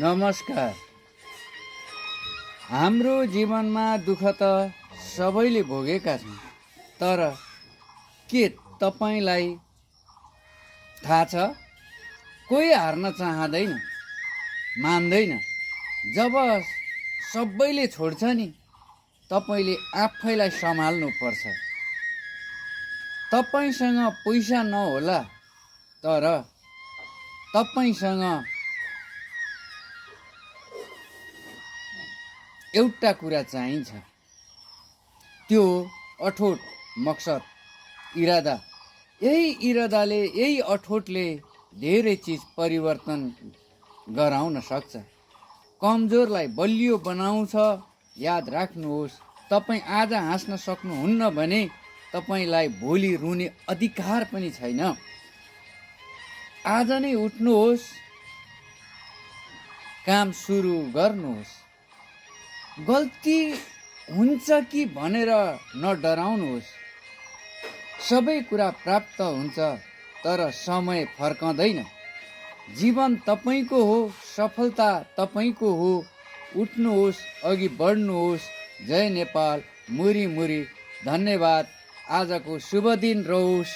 नमस्कार। हाम्रो जीवनमा दुःख त सबैले भोगेका छौँ, तर के तपाईँलाई थाहा छ, कोही हार्न चाहँदैन, मान्दैन। जब सबैले छोड्छ नि, तपाईँले आफैलाई सम्हाल्नु पर्छ। तपाईँसँग पैसा नहोला, तर तपाईँसँग एउटा कुरा चाहिन्छ, त्यो अठोट मकसद, इरादा। यही अठोटले धेरै चिज परिवर्तन गराउन सक्छ, कमजोरलाई बलियो बनाउँछ। याद राख्नुहोस्, तपाईँ आज हाँस्न सक्नुहुन्न भने तपाईँलाई भोलि रुने अधिकार पनि छैन। आज नै उठ्नुहोस्, काम सुरु गर्नुहोस्। गल्ती हुन्छ कि भनेर नडराउनुहोस्। सबै कुरा प्राप्त हुन्छ, तर समय फर्कँदैन। जीवन तपाईँको हो, सफलता तपाईँको हो। उठ्नुहोस्, अघि बढ्नुहोस्। जय नेपाल, मुरी मुरी। धन्यवाद। आजको शुभ दिन रहोस्।